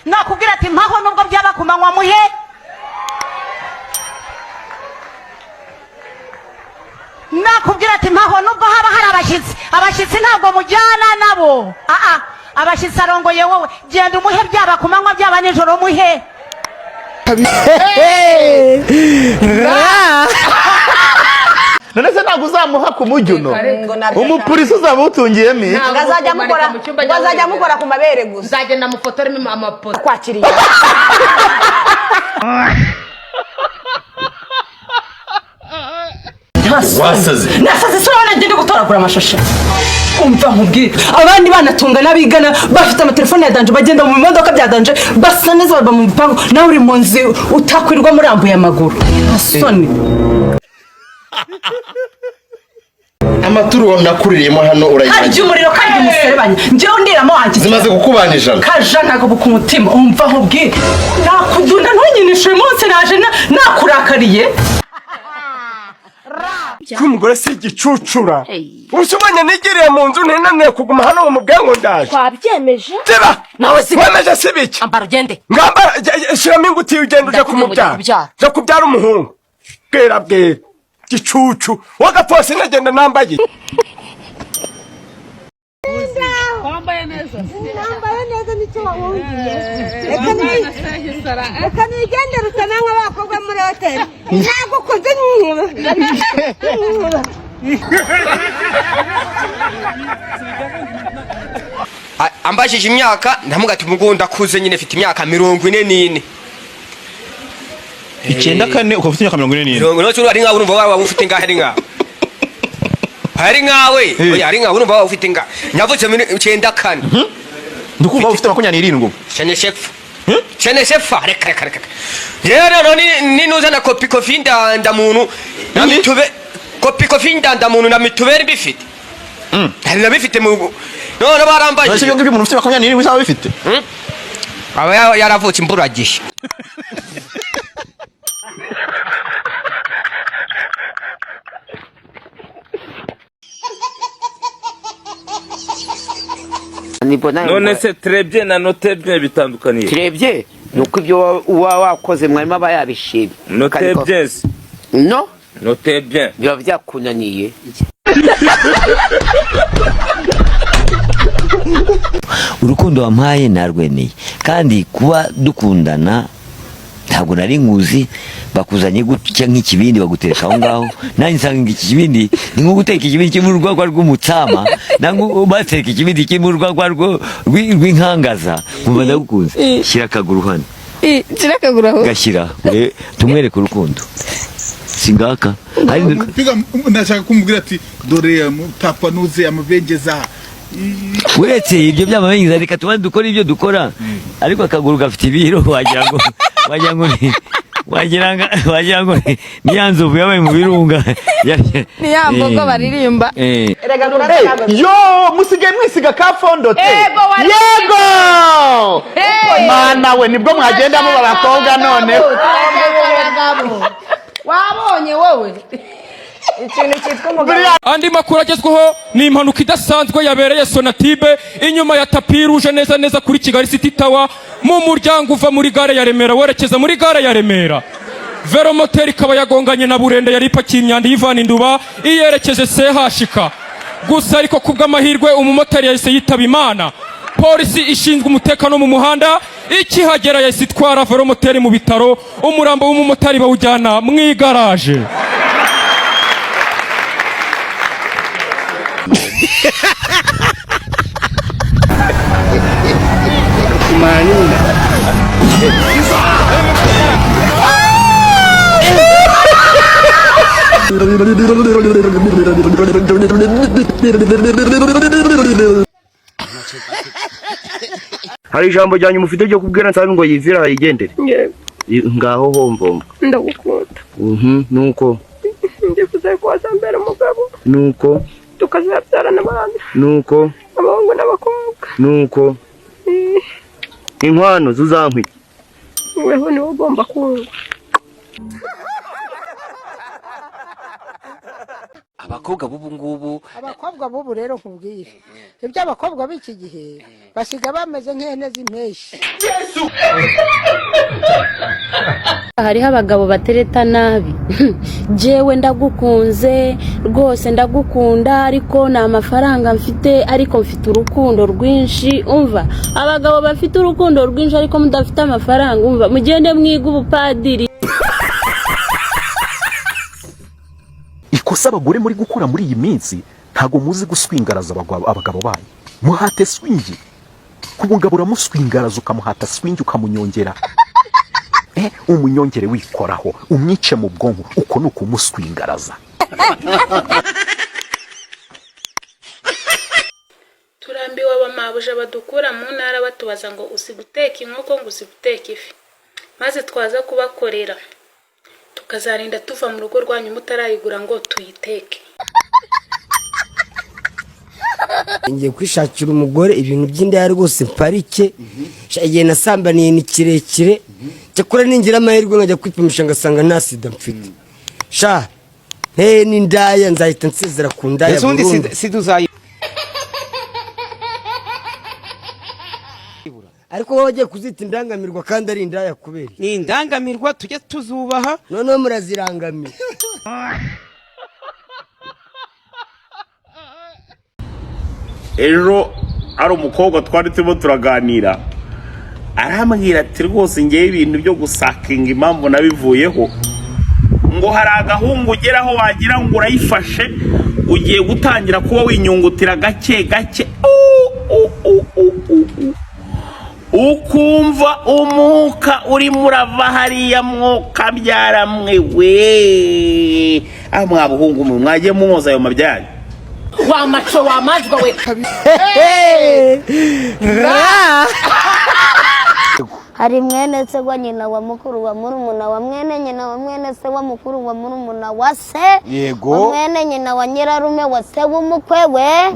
Nakubwira ati mpaho, nubwo byaba ku manywa, muhe. Nakubwira ati mpaho, nubwo haba hari abashyitsi, abashyitsi ntabwo mujyana nabo. Aa, abashyitsi arongoye wowe, genda umuhe, byaba ku manywa, byaba nijoro, muhe. None se ntabwo uzamuha ku mujyi uno? Ngo nabyo. Umupolisi uzaba utungiyemo iki? Ngo azajya amukora, mu cyumba. Ngo azajya amukora ku mabere gusa. Nzagenda mufotoremo amapoto. Kwakiriye. Wasaze. Nasaze se? Urabona ngende gutoragura amashashi? Umva nkubwire, abandi bana tungana bigana bafite amatelefone ya danger, bagenda mu bimodoka bya danger, basa neza, baba mu bipangu, nawe uri mu nzu utakwirwa murambuye amaguru. Nta soni. Amaturo nakuririyemo hano Karya urayibagiwe? umuriro, karya umuserebanya, njyewe ndiramo wanjye. Zimaze kukubana 100. Kaja ntabwo ku mutima. Umva nkubwire, nakudunda, ntunyinishe. Uyu munsi naje nakurakariye. Ko umugore si igicucura, ubu ubonye nigiriye mu nzu, ntinaniye kuguma hano ngo mubwire ngo ndaje. Twabyemeje. Ziba. Nawe si- Wemeje si biki? Ambara ugende. Ngambara, shyiramo ingutiya ugenda ujya Ndakubwiye ngo ujya kumubyara. kubyara. Jya kubyara umuhungu. Bwira bwira gicucu wagapfose, nagenda nambaye. Wambaye neza. Nambaye neza, nicyo wawugiye. Reka nigendere, usa nk'abakobwa muri hoteli. Ntabwo ukunze. Ambajije imyaka, ndamuga ati mugu ndakuze nyine, mfite imyaka 44. 94 ukaba ufite imyaka 44? 40 ari nkawe, urumva waba ufite ingahe? Ari nkawe, ari nkawe, oya, ari nkawe, urumva waba ufite ingahe? Navutse muri 94. Ndikumva ufite 27 ubu. Shene shefa, shene shefa, reka reka reka. Rero ni nuza na kopi kofi ndanda muntu na mitube, kopi kofi ndanda muntu na mitubere mbifite, hari nabifite mu none None se barambajije. ibyo ngibyo umuntu ufite 27 uzaba bifite? Aba yaravutse imburagihe. None se très bien na note bien bitandukaniye? Turebye ni uko ibyo uba wakoze mwarimu aba yabishimye. Note bien se? No. Note bien. Biba byakunaniye. Urukundo wampaye narwemeye, kandi kuba dukundana ntabwo nari nkuzi. Bakuzanye gutya nk'ikibindi, bagutereka aho ngaho, nanjye nsanga iki kibindi ni nko guteka ikibindi kirimo urwagwa rw'umutsama, nangwa bateka ikibindi kirimo urwagwa rw'inkangaza, nkumva ndagukunze. Shyira akaguru hano. Shyira akaguru aho. Gashyira tumwereke urukundo, singaka hari. Piga, ndashaka kumubwira ati dore papa nuze amabengeza. Uretse ibyo by'amabengeza, reka tubanze dukore ibyo dukora, ariko akaguru gafite ibiro, wagira ngo ni ya nzovu yabaye mu birunga. Ni ya mbogo baririmba. Yo musigaye mwisiga ka fond de teint? Yego, Yego. Mana we, nibwo mwagenda muba abakobwa noneho. Wabonye wowe. Ikintu cyitwa umugabo. Andi makuru agezweho ni impanuka idasanzwe yabereye Sonatube, inyuma ya tapis rouge, neza neza kuri Kigali City Tower, mu muryango uva muri gare ya Remera werekeza muri gare ya Remera. Velomoteri ikaba yagonganye na burende yari ipakiye imyanda iyivana Induba iyerekeje CHK. Gusa ariko kubw'amahirwe umumotari yahise yitaba Imana. Polisi ishinzwe umutekano mu muhanda ikihagera yahise itwara velomoteri mu bitaro, umurambo w'umumotari bawujyana mu igaraje. Hari ijambo rya nyuma ufite ryo kubwira Nsabi ngo yivire yigendere? Ngaho homvomba. Ndagukunda. Nuko. Ndifuza ko wazambera umugabo. Nuko. Tukazabyarana abana. Nuko. Abahungu n'abakobwa. Nuko. Inkwano zuzankwi? Weho niwe ugomba kumva. Abakobwa b'ubu ngubu. Abakobwa b'ubu rero nkubwire, ibyo abakobwa b'iki gihe basiga bameze nk'ihene z'impeshyi. Hariho abagabo batereta nabi. Jewe ndagukunze rwose, ndagukunda, ariko nta mafaranga mfite, ariko mfite urukundo rwinshi. Umva, abagabo bafite urukundo rwinshi ariko mudafite amafaranga, umva, mugende mwiga ubupadiri. Ikosa abagore muri gukora muri iyi minsi, ntabwo muzi guswingaraza abagabo banyu. Muhate swingi ku mugabo, uramuswingaraza, ukamuhata swingi, ukamunyongera, umunyongere wikoraho, umwice mu bwonko. Uko ni ukumuswingaraza. Turambiwe abamabuja badukura mu ntara batubaza ngo uzi guteka inkoko, ngo uzi guteka ifi, maze twaza kubakorera tukazarinda tuva mu rugo rwanyu mutarayigura ngo tuyiteke. Ngiye kwishakira umugore, ibintu by'indaya rwose mparike. Sha, igihe nasambaniye ni kirekire. Cyakora ningira amahirwe nkajya kwipimisha ngasanga nta sida mfite, sha, nteye n'indaya, nzahita nsezera ku ndaya Ese ubundi burundu. Sida uzayi Ariko wowe wagiye kuzita indangamirwa kandi ari indaya kubera iki? Ni indangamirwa, tujye tuzubaha. Noneho murazirangamiye. Ejo ari umukobwa twari turimo turaganira, arambwira ati rwose ngewe ibintu byo gusakinga impamvu nabivuyeho, ngo hari agahungu ugeraho wagira ngo urayifashe, ugiye gutangira kuba winyungutira gake gake, u, u, u, u, u. Ukumva umwuka urimo urava hariya, mwuka byaramwe we. Aho mwa buhungu mwe mwagiye mwoza ayo mabyanyu. Wa maco wa majwa we. Hari mwene se wa nyina wa mukuru wa murumuna wa mwene nyina wa mwene se wa mukuru wa murumuna wa se wa mwene nyina wa nyirarume wa se w'umukwe we.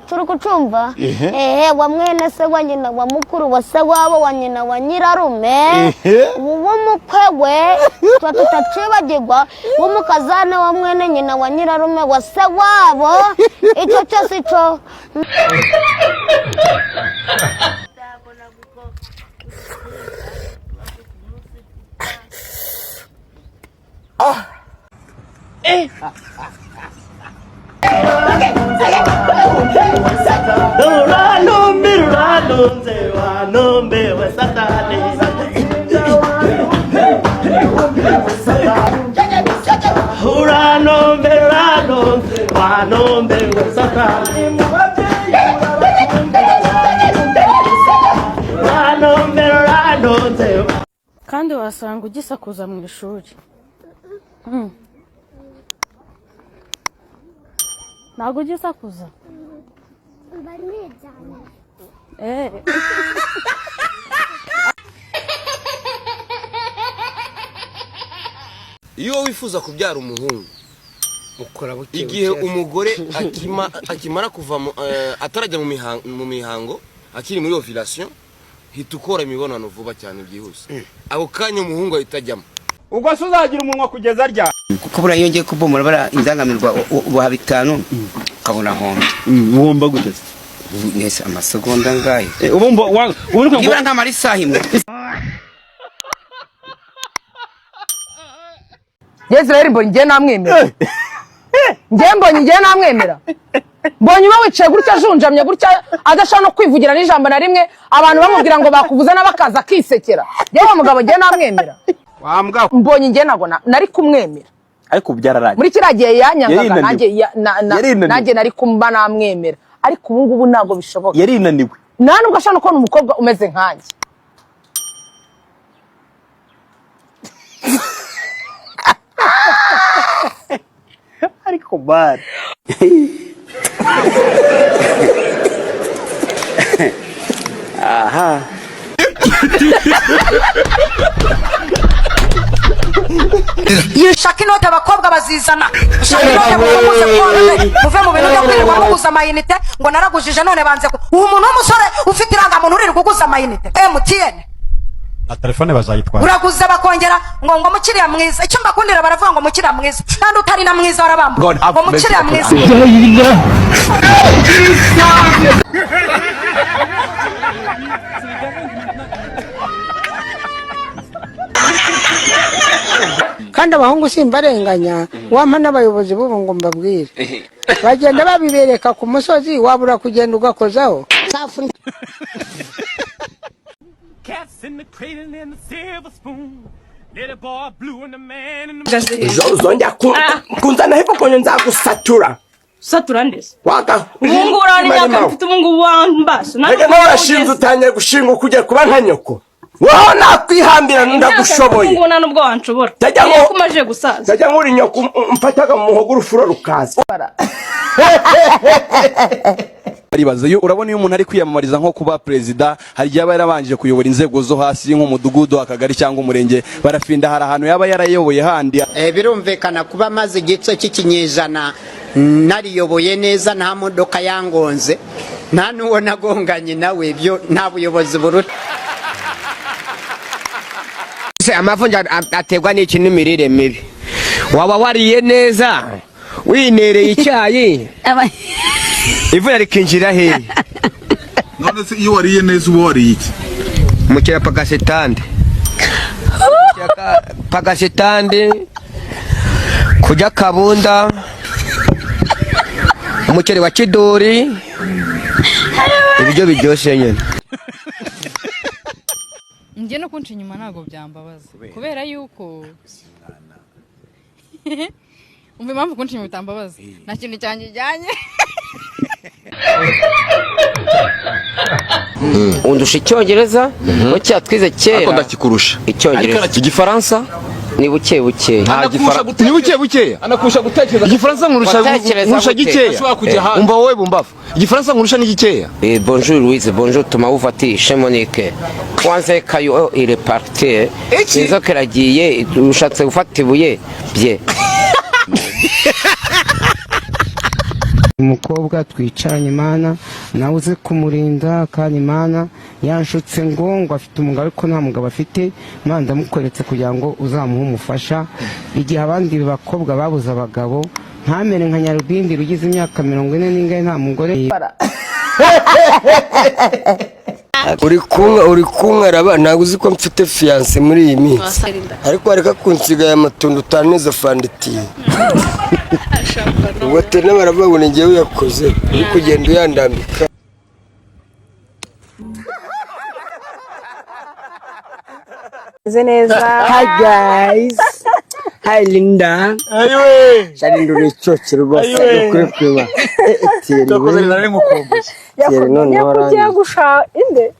Turi kucumva? Ehe. Ehe, wa mwene se wa nyina wa mukuru wa se wabo wa nyina wa nyirarume Ehe. w'umukwe we, tuba tutacibagirwa w'umukazana wa mwene nyina wa nyirarume wa se wabo, icyo cyose ico. Kandi wasanga ugisakuza mu ishuri. Ntabwo ugisakuza. Iyo wifuza kubyara umuhungu, ukora buke igihe buke. Umugore akimara kuva atarajya mu mihango, akiri muri ovulation, hita ukora imibonano vuba cyane byihuse, ako kanya umuhungu ahita ajyamo. Ubwo se uzagira umunwa kugeza rya? Kuko buriya iyo ngiye kubomora bara indangamirwa, ubaha 5 ukabona hombe. Wumva gute? Nese amasegonda angahe? Ubumva nibura nkamara isaha imwe. Yeziraheli, mbonye ngiye namwemera, ngiye mbonye ngiye namwemera. Mbonye uba wicaye gutya ajunjamye gutya, adashobora no kwivugira n'ijambo na rimwe, abantu bamubwira ngo bakuvuze nawe akaza akisekera. Yewe mugabo, ngiye namwemera. Mbonye ngiye ntabwo nari kumwemera. Ariko ubu byararangiye. Muri kiriya gihe yanyangaga. Yarinaniwe. Nanjye Yarinaniwe. nanjye nari kumba namwemera, ariko ubu ngubu ntabwo bishoboka. Yarinaniwe. Nta nubwo ashobora no kubona umukobwa umeze nkanjye. Ariko bari Aha. Yishaka inote, abakobwa bazizana. Shaka inote muze muze muve mu bintu byo kwirirwa muguza amayinite ngo naragujije none banze uwo muntu w'umusore ufite irangamuntu urirwa uguza amayinite MTN. Na telefone bazayitwara. Uraguza bakongera ngo mukiriya mwiza, icyo mbakundira baravuga ngo mukiriya mwiza, kandi utari na mwiza warabamba ngo mukiriya mwiza. Kandi abahungu simbarenganya, wampa n'abayobozi b'ubu ngo mbabwire, bagenda babibereka ku musozi, wabura kugenda ugakozaho. Cats in the cradle and the silver spoon. Little boy blue and the man in the Uzongera kunzana hepfo konye nzagusatura. Satura ndese? Waka. Ubungubu urabona imyaka mfite ubungubu wambasha. Reka nawe urashinze, utangiye gushinga ugiye kuba nka nyoko. Wowe nakwihambira ndagushoboye. Ubungubu nta nubwo wanshobora. Ndajya ngo- Ko umaze gusaza. Ndajya nkuri nyoko mfataga mu muhogo urufuro rukaza. Aribaza iyo urabona iyo umuntu ari kwiyamamariza nko kuba perezida, hari igihe aba yarabanje kuyobora inzego zo hasi nk'umudugudu, akagari cyangwa umurenge. Barafinda hari ahantu yaba yarayoboye handi? Birumvikana kuba maze igice cy'ikinyejana nariyoboye neza, nta modoka yangonze, nta n'uwo nagonganye nawe, ibyo nta buyobozi buruta. Se amavunja aterwa n'iki? N'imirire mibi. Waba wariye neza, winereye icyayi, ivura rikinjira hehe? None se iyo wariye neza uba wariye iki? Mukira pagasetande, pagasetande, kurya kabunda, umuceri wa kiduri, ibiryo biryoshye nyine. Njye no kunca inyuma ntabwo byambabaza, kubera yuko umva impamvu kunca inyuma bitambabaza, nta kintu cyanjye ijyanye. Undusha icyongereza ngo cyatwize kera. Ariko ndakikurusha. Icyongereza. Igifaransa ni buke buke. Nta gifaransa, ni buke bukeya. Anakurusha gutekereza. Igifaransa nkurusha, Watekereza nkurusha gute? gikeya. Ashobora kujya ahandi. Umva wowe bumbafu, igifaransa nkurusha ni gikeya. Bonjour Louise, bonjour Thomas, uvati chez Monique. Kwanze kayo il est parti. Iki? Inzoka iragiye, ushatse gufata ibuye bye. Umukobwa twicaranye, Imana nawe uze kumurinda, kandi Imana yanshutse ngo afite umugabo ariko nta mugabo afite. Imana ndamukweretse kugira ngo uzamuhe umufasha igihe abandi bakobwa babuze abagabo, ntamere nka Nyarubindi rugize imyaka 40 n'ingahe nta mugore. Uri kunywa, uri kunywa, ntabwo uzi ko mfite fiyanse muri iyi minsi, ariko wareka kunsiga aya matunda utaneza fanditiye. Ubwo tena baravuga ngo ni njyewe uyakoze, uri kugenda uyandambika. Meze neza. Hi guys. Hi Linda. Ayiwe. Sharinda uri icyokero rwose. Ayiwe. Ukuri kwiba. Thierry Cyakoze we. nari ngukumbuye. Thierry noneho Yakugiye arangije. gusha inde.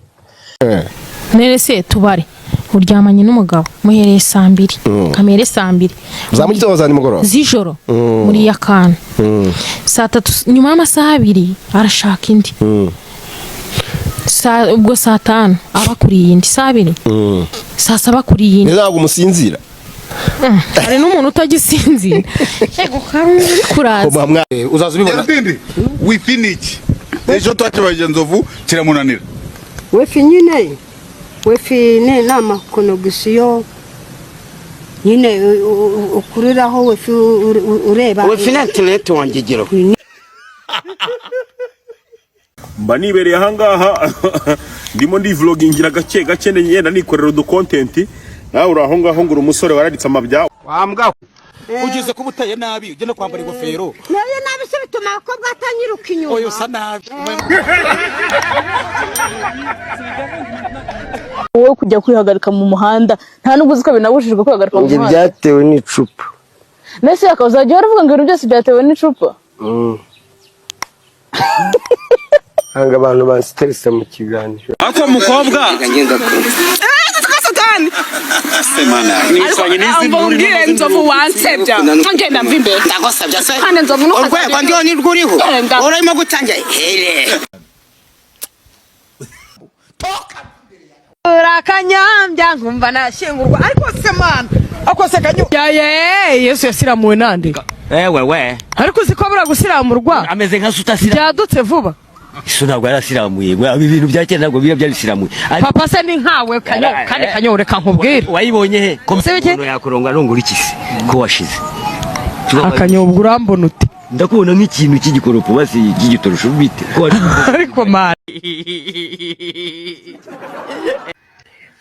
None se tubare uryamanye n'umugabo muhereye saa 2, kamere saa 2 Za mu gitondo, za nimugoroba? Z'ijoro. Muri ya kantu saa 3, nyuma y'amasaha 2 arashaka indi. Ubwo saa 5 aba kuri iyindi, saa 2, saa 7 kuri iyindi. Ntabwo umusinzira. Hari n'umuntu utagisinzira. Yego, hari uri kuraza. Uzaza ubibona. Nyarudindi wifi ni iki? Ejo twakibajije Nzovu kiramunanira. Wifi nyine, wifi ni n'amakonegisiyo nyine ukuriraho wifi ureba. Wifi na internet wangigiro. Mba nibereye ahangaha ndimo ndivlogingira gake gake, ngenda nikorera udukontenti, nawe uri aho ngaho ngo uri umusore wararitse amabya. Wambwa ugeze kuba uteye nabi, ugenda kwambara ingofero. Nayo nabi se bituma abakobwa batanyiruka inyuma? Oya, usa nabi. Wowe kujya kwihagarika mu muhanda, nta nubwo uzi ko binabujijwe kwihagarika mu Njye muhanda? byatewe n'icupa. Mbese yakazajya uhora uvuga ngo ibintu byose byatewe n'icupa? Ntabwo abantu bansiteresa mu kiganiro. Ako mukobwa. Satani. Ariko mbwire Nzovu wansebya. Ngenda mva imbere. Ndagusabye se. Kandi Nzovu ntukazajya- Urwego ndiho nirwo uriho. Genda. Urimo gutangira here. Urakanyambya nkumva nashyingurwa, ariko se mana ako se kanyu yaye Yesu yasiramuwe nande? Ewe we. Ariko uzi ko buriya gusiramurwa ameze nka sutasira byadutse vuba. Iso ntabwo yarasiramuye. Ibi bintu bya kera ntabwo biba byabisiramuye. Papa se ni nkawe Kanyo, kandi Kanyo, reka nkubwire. Wayibonye he ko Se biki? umuntu yakuronga arongora iki se ko washize? Akanyobwa, urambona ute? Ndakubona nk'ikintu cy'igikoropo basi, cy'igitorosho bite ko Ariko man.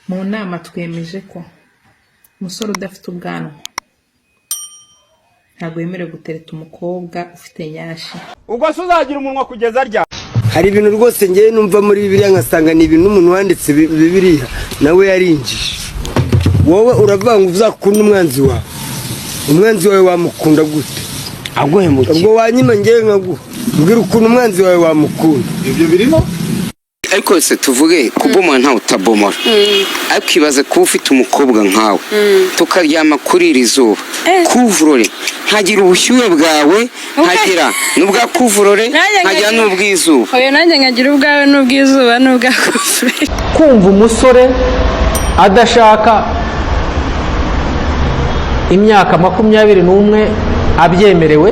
Mu nama twemeje ko umusore udafite ubwanwa ntabwo yemerewe gutereta umukobwa ufite nyashi. Ubwo se uzagira umunwa kugeza rya? Hari ibintu rwose ngewe numva muri Bibiliya nkasanga ni ibintu n'umuntu wanditse Bibiliya nawe yarinjije. Wowe uravuga ngo uzakunda umwanzi wawe. Umwanzi wawe wamukunda gute? Aguhemukiye. Ubwo wanyima ngewe nkaguha. Mbwira ukuntu umwanzi wawe wamukunda. Ibyo birimo. Ariko se tuvuge kubomora, ntawe utabomora, ariko ibaze kuba ufite umukobwa nkawe, tukaryama kuri iri zuba, couvre-lit, nkagira ubushyuhe bwawe, nkagira n'ubwa couvre-lit, nkagira n'ubw'izuba. Oya, nanjye nkagira ubwawe n'ubw'izuba n'ubwa couvre. Kumva umusore adashaka imyaka 21 abyemerewe,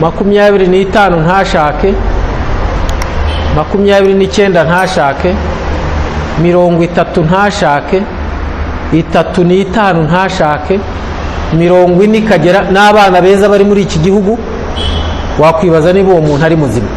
25 ntashake, 29 ntashake, 30 ntashake, 35 ntashake, 40 ikagera n'abana beza bari muri iki gihugu, wakwibaza niba uwo muntu ari muzima.